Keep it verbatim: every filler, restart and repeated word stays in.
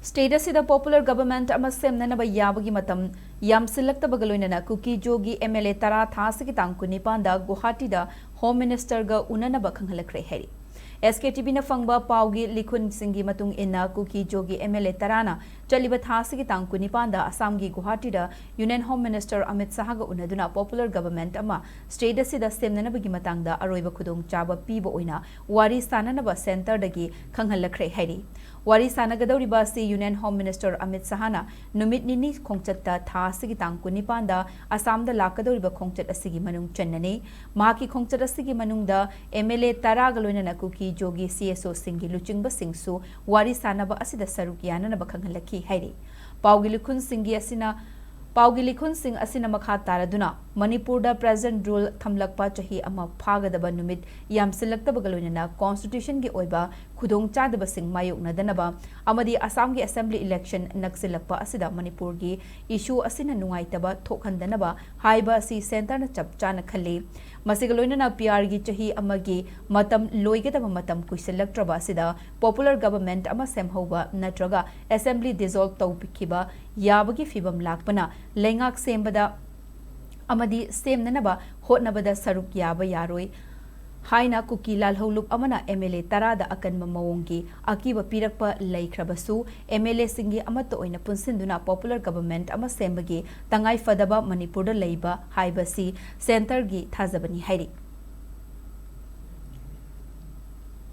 State ꯑꯁꯤꯗ popular government ꯑꯃ ꯁꯦꯝꯅꯅꯕ ꯌꯥꯕꯒꯤ ꯃꯇꯝ ꯌꯥꯝꯁꯤꯜꯂꯛꯇꯕꯒ ꯂꯣꯏꯅꯅ ꯀꯨꯀꯤ ꯖꯣꯒꯤ M L A ꯇꯔꯥ ꯊꯥ ꯑꯁꯤꯒꯤ ꯇꯥꯡ ꯀꯨꯟꯅꯤꯄꯥꯟꯗ ꯒꯨꯋꯥꯍꯥꯇꯤꯗ Home Minister ꯒ ꯎꯅꯅꯕ ꯈꯪꯍꯜꯂꯛꯈ꯭ꯔꯦ ꯍꯥꯏꯔꯤ꯫ S K T V ꯅ ꯐꯪꯕ ꯄꯥꯎꯒꯤ ꯂꯤꯈꯨꯟꯁꯤꯡꯒꯤ ꯃꯇꯨꯡ ꯏꯟꯅ ꯀꯨꯀꯤ ꯖꯣꯒꯤ M L A ꯇꯔꯥꯅ ꯆꯠꯂꯤꯕ ꯊꯥ ꯑꯁꯤꯒꯤ ꯇꯥꯡ ꯀꯨꯟꯅꯤꯄꯥꯟꯗ ꯑꯁꯥꯝꯒꯤ ꯒꯨꯋꯥꯍꯥꯇꯤꯗ Union Home Minister Amit ꯁꯥꯍꯒ ꯎꯅꯗꯨꯅ popular government ꯑꯃ state ꯑꯁꯤꯗ ꯁꯦꯝꯅꯅꯕꯒꯤ ꯃꯇꯥꯡꯗ ꯑꯔꯣꯏꯕ ꯈꯨꯗꯣꯡꯆꯥꯕ ꯄꯤꯕ ꯑꯣꯏꯅ ꯋꯥꯔꯤ ꯁꯥꯅꯅꯕ centre ꯗꯒꯤ ꯈꯪꯍꯜꯂꯛꯈ꯭ꯔꯦ ꯍꯥꯏꯔꯤ꯫ ꯋꯥꯔꯤ ꯁꯥꯟꯅꯒꯗꯧꯔꯤꯕ ꯑꯁꯤ Union Home Minister ꯑꯃꯤꯠ ꯁꯥꯍꯅ ꯅꯨꯃꯤꯠ ꯅꯤꯅꯤ ꯈꯣꯡꯆꯠꯇ ꯊꯥ ꯑꯁꯤꯒꯤ ꯇꯥꯡ ꯀꯨꯟꯅꯤꯄꯥꯟꯗ ꯑꯁꯥꯝꯗ ꯂꯥꯛꯀꯗꯧꯔꯤꯕ ꯈꯣꯡꯆꯠ ꯑꯁꯤꯒꯤ ꯃꯅꯨꯡ ꯆꯟꯅꯅꯤ꯫ ꯃꯍꯥꯛꯀꯤ ꯈꯣꯡꯆꯠ ꯑꯁꯤꯒꯤ ꯃꯅꯨꯡꯗ M L A ꯇꯔꯥꯒ ꯂꯣꯏꯅꯅ ꯀꯨꯀꯤ ꯖꯣꯒꯤ C S O ꯁꯤꯡꯒꯤ ꯂꯨꯆꯤꯡꯕꯁꯤꯡꯁꯨ ꯋꯥꯔꯤ ꯁꯥꯅꯕ ꯑꯁꯤꯗ ꯁꯔꯨꯛ ꯌꯥꯅꯅꯕ ꯈꯪꯍꯜꯂꯛꯈꯤ ꯍꯥꯏꯔꯤ꯫ ꯄꯥꯎꯒꯤ ꯂꯤꯈꯨꯟꯁꯤꯡꯒꯤ ꯑꯁꯤꯅ ꯄꯥꯎꯒꯤ ꯂꯤꯈꯨꯟꯁꯤꯡ ꯑꯁꯤꯅ ꯃꯈꯥ ꯇꯥꯔꯗꯨꯅ ꯃꯅꯤꯄꯨꯔꯗ present rule ꯊꯝꯂꯛꯄ ꯆꯍꯤ ꯑꯃ ꯐꯥꯒꯗꯕ ꯅꯨꯃꯤꯠ ꯌꯥꯝꯁꯤꯜꯂꯛꯇꯕꯒ ꯂꯣꯏꯅꯅ constitution ꯒꯤ ꯑꯣꯏꯕ ꯈꯨꯗꯣꯡꯆꯥꯗꯕꯁꯤꯡ ꯃꯥꯌꯣꯛꯅꯗꯅꯕ ꯑꯃꯗꯤ ꯑꯁꯥꯝꯒꯤ assembly election ꯅꯛꯁꯤꯜꯂꯛꯄ ꯑꯁꯤꯗ ꯃꯅꯤꯄꯨꯔꯒꯤ issue ꯑꯁꯤꯅ ꯅꯨꯡꯉꯥꯏꯇꯕ ꯊꯣꯛꯍꯟꯗꯅꯕ ꯍꯥꯏꯕ ꯑꯁꯤ centre ꯅ ꯆꯞ ꯆꯥꯅ ꯈꯜꯂꯤ꯫ ꯃꯁꯤꯒ ꯂꯣꯏꯅꯅ P R ꯒꯤ ꯆꯍꯤ ꯑꯃꯒꯤ ꯃꯇꯝ ꯂꯣꯏꯒꯗꯕ ꯃꯇꯝ ꯀꯨꯏꯁꯤꯜꯂꯛꯇ꯭ꯔꯕ ꯑꯁꯤꯗ popular government ꯑꯃ ꯁꯦꯝꯍꯧꯕ ꯅꯠꯇ꯭ꯔꯒ assembly dissolve ꯇꯧꯈꯤꯕ ꯌꯥꯕꯒꯤ ꯐꯤꯚꯝ ꯂꯥꯛꯄꯅ ꯂꯩꯉꯥꯛ ꯁꯦꯝꯕꯗ ꯑꯃꯗꯤ ꯁꯦꯝꯅꯅꯕ ꯍꯣꯠꯅꯕꯗ ꯁꯔꯨꯛ ꯌꯥꯕ ꯌꯥꯔꯣꯏ ꯍꯥꯏꯅ ꯀꯨꯀꯤ ꯂꯥꯜꯍꯧꯂꯨꯞ ꯑꯃꯅ M L A ꯇꯔꯥꯗ ꯑꯀꯟꯕ ꯃꯑꯣꯡꯒꯤ ꯑꯀꯤꯕ ꯄꯤꯔꯛꯄ ꯂꯩꯈ꯭ꯔꯕꯁꯨ, M L A ꯁꯤꯡꯒꯤ ꯑꯃꯠꯇ ꯑꯣꯏꯅ ꯄꯨꯟꯁꯤꯟꯗꯨꯅ popular government ꯑꯃ ꯁꯦꯝꯕꯒꯤ ꯇꯉꯥꯏ ꯐꯗꯕ ꯃꯅꯤꯄꯨꯔꯗ ꯂꯩꯕ ꯍꯥꯏꯕꯁꯤ centre ꯒꯤ ꯊꯥꯖꯕꯅꯤ ꯍꯥꯏꯔꯤ꯫